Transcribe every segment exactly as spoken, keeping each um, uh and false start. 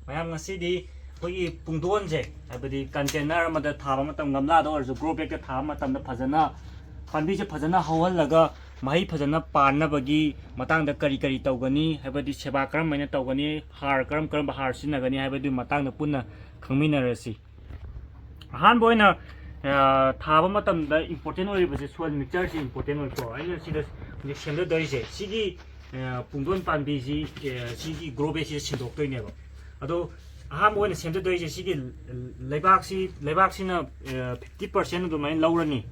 ꯃꯌꯥꯝ, ꯉꯁꯤꯗꯤ ꯑꯩꯈꯣꯏꯒꯤ ꯄꯨꯡꯗꯣꯟꯁꯦ, ꯍꯥꯏꯕꯗꯤ ꯀꯟꯇꯦꯅꯔ ꯑꯃꯗ ꯊꯥꯕ ꯃꯇꯝ, ꯒꯝꯂꯥꯗ ꯑꯣꯏꯔꯁꯨ, ꯒ꯭ꯔꯣ ꯕꯦꯒꯇ ꯊꯥꯕ ꯃꯇꯝꯗ ꯐꯖꯅ ꯄꯥꯝꯕꯤꯁꯦ ꯐꯖꯅ ꯍꯧꯍꯜꯂꯒ ꯃꯍꯩ ꯐꯖꯅ ꯄꯥꯟꯅꯕꯒꯤ ꯃꯇꯥꯡꯗ ꯀꯔꯤ ꯀꯔꯤ ꯇꯧꯒꯅꯤ, ꯍꯥꯏꯕꯗꯤ ꯁꯦꯕꯥ ꯀꯔꯝ ꯍꯥꯏꯅ ꯇꯧꯒꯅꯤ, ꯍꯥꯔ ꯀꯔꯝ ꯀꯔꯝꯕ ꯍꯥꯔ ꯁꯤꯖꯤꯟꯅꯒꯅꯤ ꯍꯥꯏꯕꯗꯨꯒꯤ ꯃꯇꯥꯡꯗ ꯄꯨꯟꯅ ꯈꯪꯃꯤꯟꯅꯔꯁꯤ꯫ ꯑꯍꯥꯟꯕ ꯑꯣꯏꯅ, ꯑ, ꯊꯥꯕ ꯃꯇꯝꯗ ꯏꯝꯄꯣꯔꯇꯦꯟ ꯑꯣꯏꯔꯤꯕꯁꯦ ꯁꯣꯏꯜ ꯃꯤꯛꯆꯔꯁꯤ ꯏꯝꯄꯣꯔꯇꯦꯟ ꯑꯣꯏꯀꯣ꯫ ꯑꯩꯅ ꯁꯤꯗ ꯍꯧꯖꯤꯛ ꯁꯦꯝꯖꯗꯣꯏꯁꯦ, ꯁꯤꯒꯤ, ꯑ, ꯄꯨꯡꯗꯣꯟ ꯄꯥꯝꯕꯤꯁꯤ, ꯑ, ꯁꯤꯒꯤ ꯒ꯭ꯔꯣ ꯕꯦꯒꯁꯤꯗ ꯁꯤꯟꯗꯣꯛꯇꯣꯏꯅꯦꯕ꯫ ꯑꯗꯣ ꯑꯍꯥꯟꯕ ꯑꯣꯏꯅ ꯁꯦꯝꯖꯗꯣꯏꯁꯦ, ꯁꯤꯒꯤ ꯂꯩꯕꯥꯛꯁꯤ, ꯂꯩꯕꯥꯛꯁꯤꯅ, ꯑ, ꯐꯤꯐꯇꯤ ꯄꯥꯔꯁꯦꯟ ꯑꯗꯨꯃꯥꯏꯅ ꯂꯧꯔꯅꯤ,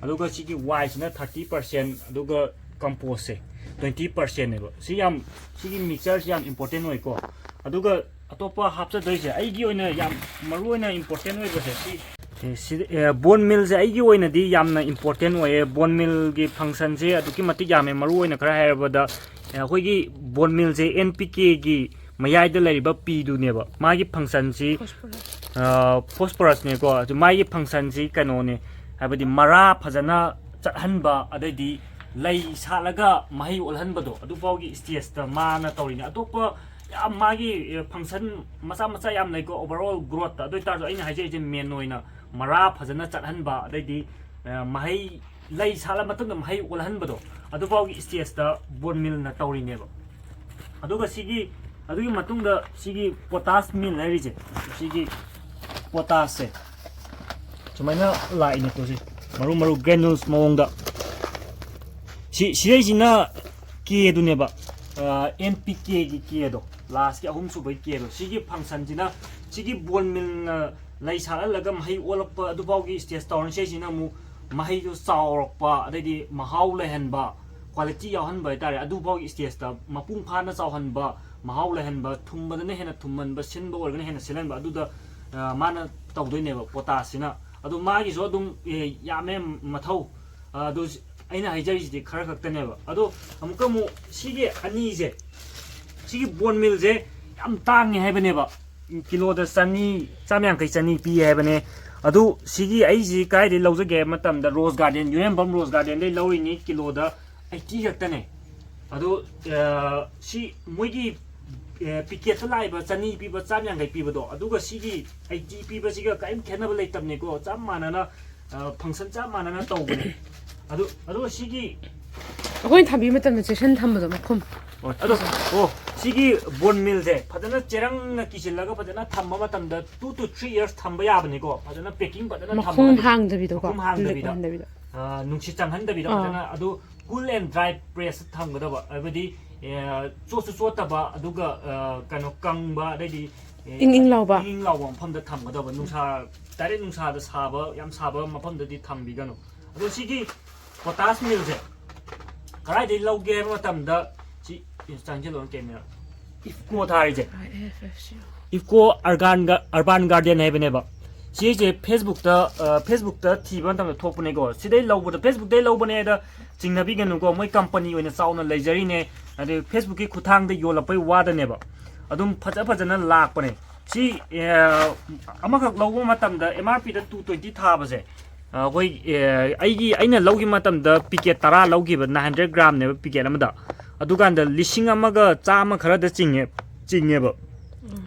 ꯑꯗꯨꯒ ꯁꯤꯒꯤ ꯋꯥꯏꯁꯤꯅ ꯊꯥꯔꯇꯤ ꯄꯥꯔꯁꯦꯟ, ꯑꯗꯨꯒ ꯀꯝꯄꯣꯁꯁꯦ ꯇ꯭ꯋꯦꯟꯇꯤ ꯄꯥꯔꯁꯦꯟꯅꯦꯕ꯫ ꯁꯤ ꯌꯥꯝ, ꯁꯤꯒꯤ ꯃꯤꯛꯆꯔꯁꯤ ꯌꯥꯝ ꯏꯝꯄꯣꯔꯇꯦꯟ ꯑꯣꯏꯀꯣ꯫ ꯑꯗꯨꯒ ꯑꯇꯣꯞꯄ ꯍꯥꯞꯆꯗꯣꯏꯁꯦ, ꯑꯩꯒꯤ ꯑꯣꯏꯅ ꯌꯥꯝ ꯃꯔꯨ ꯑꯣꯏꯅ ꯏꯝꯄꯣꯔꯇꯦꯟ ꯑꯣꯏꯕꯁꯦ ꯁꯤ, ꯑꯦ, ꯁꯤ, ꯑꯦ, ꯕꯣꯟ ꯃꯤꯜꯁꯦ ꯑꯩꯒꯤ ꯑꯣꯏꯅꯗꯤ ꯌꯥꯝꯅ ꯏꯝꯄꯣꯔꯇꯦꯟ ꯑꯣꯏꯌꯦ꯫ ꯕꯣꯟ ꯃꯤꯜꯒꯤ ꯐꯪꯁꯟꯁꯦ ꯑꯗꯨꯛꯀꯤ ꯃꯇꯤꯛ ꯌꯥꯝꯃꯦ꯫ ꯃꯔꯨ ꯑꯣꯏꯅ ꯈꯔ ꯍꯥꯏꯔꯕꯗ, ꯑꯦ, ꯑꯩꯈꯣꯏꯒꯤ ꯕꯣꯟ ꯃꯤꯜꯁꯦ ꯑꯦꯟ ꯄꯤ ꯀꯦꯒꯤ ꯃꯌꯥꯏꯗ ꯂꯩꯔꯤꯕ ꯄꯤꯗꯨꯅꯦꯕ꯫ ꯃꯥꯒꯤ ꯐꯪꯁꯟꯁꯤ, ꯐꯣꯁꯐꯣꯔꯁ꯫ ꯑ, ꯐꯣꯁꯐꯣꯔꯁꯅꯦꯀꯣ꯫ ꯑꯗꯨ ꯃꯥꯒꯤ ꯐꯪꯁꯟꯁꯤ ꯀꯩꯅꯣꯅꯦ, ꯍꯥꯏꯕꯗꯤ ꯃꯔꯥ ꯐꯖꯅ ꯆꯠꯍꯟꯕ, ꯑꯗꯩꯗꯤ ꯂꯩ ꯁꯥꯠꯂꯒ ꯃꯍꯩ ꯑꯣꯜꯍꯟꯕꯗꯣ, ꯑꯗꯨꯐꯥꯎꯒꯤ ꯁ꯭ꯇꯦꯖꯇ ꯃꯥꯅ ꯇꯧꯔꯤꯅꯦ꯫ ꯑꯇꯣꯞꯄ ꯌꯥꯝ ꯃꯥꯒꯤ, ꯑꯦ, ꯐꯪꯁꯟ ꯃꯆꯥ ꯃꯆꯥ ꯌꯥꯝ ꯂꯩꯀꯣ, ꯑꯣꯚꯔꯑꯣꯜ ꯒ꯭ꯔꯣꯠꯇ꯫ ꯑꯗꯨ ꯑꯣꯏꯇꯥꯔꯁꯨ ꯑꯩꯅ ꯍꯥꯏꯖꯔꯤꯁꯦ ꯃꯦꯟ ꯑꯣꯏꯅ ꯃꯔꯥ ꯐꯖꯅ ꯆꯠꯍꯟꯕ, ꯑꯗꯩꯗꯤ, ꯑꯦ, ꯃꯍꯩ, ꯂꯩ ꯁꯥꯠꯂ ꯃꯇꯨꯡꯗ ꯃꯍꯩ ꯑꯣꯜꯍꯟꯕꯗꯣ, ꯑꯗꯨꯐꯥꯎꯒꯤ ꯁ꯭ꯇꯦꯖꯇ ꯕꯣꯟ ꯃꯤꯜꯅ ꯇꯧꯔꯤꯅꯦꯕ꯫ ꯑꯗꯨꯒ ꯁꯤꯒꯤ, ꯑꯗꯨꯒꯤ ꯃꯇꯨꯡꯗ ꯁꯤꯒꯤ ꯄꯣꯇꯥꯁ ꯃꯤꯜ ꯍꯥꯏꯔꯤꯁꯦ, ꯁꯤꯒꯤ ꯄꯣꯇꯥꯁꯁꯦ ꯁꯨꯃꯥꯏꯅ ꯂꯥꯛꯏꯅꯦꯀꯣ꯫ ꯁꯤ ꯃꯔꯨ ꯃꯔꯨ ꯒ꯭ꯔꯦꯅꯨꯜꯁ ꯃꯑꯣꯡꯗ꯫ ꯁꯤ, ꯁꯤꯗꯩꯁꯤꯅ ꯀꯦꯗꯨꯅꯦꯕ, ꯑꯦꯟ ꯄꯤ ꯀꯦꯒꯤ ꯀꯦꯗꯣ, ꯂꯥꯁꯀꯤ ꯑꯍꯨꯝꯁꯨꯕꯒꯤ ꯀꯦꯗꯣ꯫ ꯁꯤꯒꯤ ꯐꯪꯁꯟꯁꯤꯅ, ꯁꯤꯒꯤ ꯕꯣꯟ ꯃꯤꯜꯅ ꯂꯩ ꯁꯥꯠꯍꯜꯂꯒ ꯃꯍꯩ ꯑꯣꯜꯂꯛꯄ ꯑꯗꯨꯐꯥꯎꯒꯤ ꯁ꯭ꯇꯦꯖ ꯇꯧꯔꯅꯤ꯫ ꯁꯤꯁꯤꯅ ꯑꯃꯨꯛ ꯃꯍꯩꯗꯣ ꯆꯥꯎꯔꯛꯄ, ꯑꯗꯩꯗꯤ ꯃꯍꯥꯎ ꯂꯩꯍꯟꯕ, ꯀ꯭ꯋꯥꯂꯤꯇꯤ ꯌꯥꯎꯍꯟꯕ ꯍꯥꯏꯇꯥꯔꯦ, ꯑꯗꯨꯐꯥꯎꯒꯤ ꯁ꯭ꯇꯦꯖꯇ ꯃꯄꯨꯡ ꯐꯥꯅ ꯆꯥꯎꯍꯟꯕ, ꯃꯍꯥꯎ ꯂꯩꯍꯟꯕ, ꯊꯨꯝꯕꯗꯅ ꯍꯦꯟꯅ ꯊꯨꯝꯍꯟꯕ, ꯁꯤꯟꯕ ꯑꯣꯏꯔꯒꯅ ꯍꯦꯟꯅ ꯁꯤꯜꯍꯟꯕ, ꯑꯗꯨꯗ, ꯑ, ꯃꯥꯅ ꯇꯧꯗꯣꯏꯅꯦꯕ ꯄꯣꯇꯥꯁꯁꯤꯅ꯫ ꯑꯗꯣ ꯃꯥꯒꯤꯁꯨ ꯑꯗꯨꯝ, ꯑꯦ, ꯌꯥꯝꯃꯦ ꯃꯊꯧ꯫ ꯑ, ꯑꯗꯨ ꯑꯩꯅ ꯍꯥꯏꯖꯔꯤꯁꯤꯗꯤ ꯈꯔ ꯈꯛꯇꯅꯦꯕ꯫ ꯑꯗꯣ ꯑꯃꯨꯛꯀ ꯑꯃꯨꯛ ꯁꯤꯒꯤ ꯑꯅꯤꯁꯦ, ꯁꯤꯒꯤ ꯕꯣꯟ ꯃꯤꯜꯁꯦ ꯌꯥꯝ ꯇꯥꯡꯉꯦ ꯍꯥꯏꯕꯅꯦꯕ꯫ ꯀꯤꯂꯣꯗ ꯆꯅꯤ, ꯆꯥꯝ ꯌꯥꯡꯈꯩ, ꯆꯅꯤ ꯄꯤ ꯍꯥꯏꯕꯅꯦ꯫ ꯑꯗꯨ ꯁꯤꯒꯤ ꯑꯩꯁꯤ ꯀꯥꯏꯗꯩ ꯂꯧꯖꯒꯦ ꯍꯥꯏꯕ ꯃꯇꯝꯗ, ꯔꯣꯁ ꯒꯥꯔꯗꯦꯟ, ꯌꯨꯔꯦꯝꯕꯝ ꯔꯣꯁ ꯒꯥꯔꯗꯦꯟꯗꯩ ꯂꯧꯔꯤꯅꯤ, ꯀꯤꯂꯣꯗ ꯑꯩꯠꯇꯤ ꯈꯛꯇꯅꯦ꯫ ꯑꯗꯣ, ꯑ, ꯁꯤ ꯃꯣꯏꯒꯤ ꯄꯤꯀꯦꯠꯇ ꯂꯥꯛꯏꯕ ꯆꯅꯤ ꯄꯤꯕ, ꯆꯥꯝ ꯌꯥꯡꯈꯩ ꯄꯤꯕꯗꯣ, ꯑꯗꯨꯒ ꯁꯤꯒꯤ ꯑꯩꯠꯇꯤ ꯄꯤꯕꯁꯤꯒ ꯀꯔꯤꯝ ꯈꯦꯠꯅꯕ ꯂꯩꯇꯕꯅꯤꯀꯣ꯫ ꯆꯞ ꯃꯥꯟꯅꯅ ꯐꯪꯁꯟ ꯆꯞ ꯃꯥꯟꯅꯅ ꯇꯧꯕꯅꯦ꯫ ꯑꯗꯨ ꯑꯗꯨꯒ ꯁꯤꯒꯤ ꯑꯩꯈꯣꯏꯅ ꯊꯝꯕꯤꯕ ꯃꯇꯝꯗ ꯆꯦꯛꯁꯤꯟ ꯊꯝꯕꯗꯣ, ꯃꯈꯨꯝ꯫ ꯑꯗꯣ ꯑꯣ ꯁꯤꯒꯤ ꯕꯣꯟ ꯃꯤꯜꯁꯦ ꯐꯖꯅ ꯆꯦꯔꯪꯅ ꯀꯤꯁꯤꯜꯂꯒ ꯐꯖꯅ ꯊꯝꯕ ꯃꯇꯝꯗ two to three years ꯊꯝꯕ ꯌꯥꯕꯅꯤꯀꯣ꯫ ꯐꯖꯅ ꯄꯦꯀꯤꯡ ꯐꯖꯅ ꯃꯈꯨꯝ ꯊꯝꯃꯒꯗꯤ ꯍꯥꯡꯗꯕꯤꯗꯀꯣ꯫ ꯃꯈꯨꯝ ꯍꯥꯡꯗꯕꯤꯗ ꯍꯥꯡꯗꯕꯤꯗ꯫ ꯑ, ꯅꯨꯡꯁꯤꯠ ꯆꯪꯍꯟꯗꯕꯤꯗ ꯑꯥ꯫ ꯐꯖꯅ ꯑꯗꯨ cool and dry press ꯊꯝꯒꯗꯕ꯫ ꯍꯥꯏꯕꯗꯤ ꯑ, ꯆꯣꯠꯁꯨ ꯆꯣꯠꯇꯕ, ꯑꯗꯨꯒ ꯑ, ꯀꯩꯅꯣ ꯀꯪꯕ, ꯑꯗꯩꯗꯤ ꯑ, ꯏꯪ ꯏꯪ ꯂꯥꯎꯕ꯫ ꯏꯪ ꯏꯪ ꯂꯥꯎꯕ ꯃꯐꯝꯗ ꯊꯝꯒꯗꯕ꯫ ꯅꯨꯡꯁꯥ direct ꯅꯨꯡꯁꯥꯗ ꯁꯥꯕ, ꯌꯥꯝ ꯁꯥꯕ ꯃꯐꯝꯗꯗꯤ ꯊꯝꯕꯤꯒꯅꯨ꯫ ꯑꯗꯣ ꯁꯤꯒꯤ ꯄꯣꯇꯥꯁ ꯃꯤꯜꯁꯦ ꯀꯗꯥꯏꯗꯒꯤ ꯂꯧꯒꯦ ꯍꯥꯏꯕ ꯃꯇꯝꯗ ꯁꯤ ꯆꯪꯁꯤꯜꯂꯣ ꯀꯦꯃꯦꯔꯥ꯫ ꯏꯐꯀꯣ ꯊꯥꯔꯤꯁꯦ, ꯏꯐꯀꯣ ꯑꯔꯕꯥꯟ ꯒꯥꯔꯗꯦꯟ ꯍꯥꯏꯕꯅꯦꯕ꯫ ꯁꯤꯁꯦ ꯐꯦꯁꯕꯨꯛꯇ ꯐꯦꯁꯕꯨꯛꯇ ꯊꯤꯕ ꯃꯇꯝꯗ ꯊꯣꯛꯄꯅꯦꯀꯣ꯫ ꯁꯤꯗꯩ ꯂꯧꯕꯗ ꯐꯦꯁꯕꯨꯛꯇꯩ ꯂꯧꯕꯅꯦ ꯍꯥꯏꯗ ꯆꯤꯡꯅꯕꯤꯒꯅꯨꯀꯣ꯫ ꯃꯣꯏ ꯀꯝꯄꯅꯤ ꯑꯣꯏꯅ ꯆꯥꯎꯅ ꯂꯩꯖꯔꯤꯅꯦ꯫ ꯑꯗꯩ ꯐꯦꯁꯕꯨꯛꯀꯤ ꯈꯨꯠꯊꯥꯡꯗ ꯌꯣꯜꯂꯛꯄꯩ ꯋꯥꯗꯅꯦꯕ꯫ ꯑꯗꯨꯝ ꯐꯖ ꯐꯖꯅ ꯂꯥꯛꯄꯅꯦ꯫ ꯁꯤ ꯑ, ꯑꯃꯈꯛ ꯂꯧꯕ ꯃꯇꯝꯗ ꯑꯦꯝ ꯑꯥꯔ ꯄꯤꯗ two twenty ꯊꯥꯕꯁꯦ, ꯑ, ꯑꯩꯈꯣꯏ ꯑ, ꯑꯩꯒꯤ ꯑꯩꯅ ꯂꯧꯈꯤꯕ ꯃꯇꯝꯗ ꯄꯤꯀꯦꯠ ꯇꯔꯥ ꯂꯧꯈꯤꯕ, nine hundred gramꯅꯦꯕ ꯄꯤꯀꯦꯠ ꯑꯃꯗ꯫ ꯑꯗꯨꯀꯥꯟꯗ ꯂꯤꯁꯤꯡ ꯑꯃꯒ ꯆꯥꯝꯃ ꯈꯔꯗ ꯆꯤꯡꯉꯦ ꯆꯤꯡꯉꯦꯕ꯫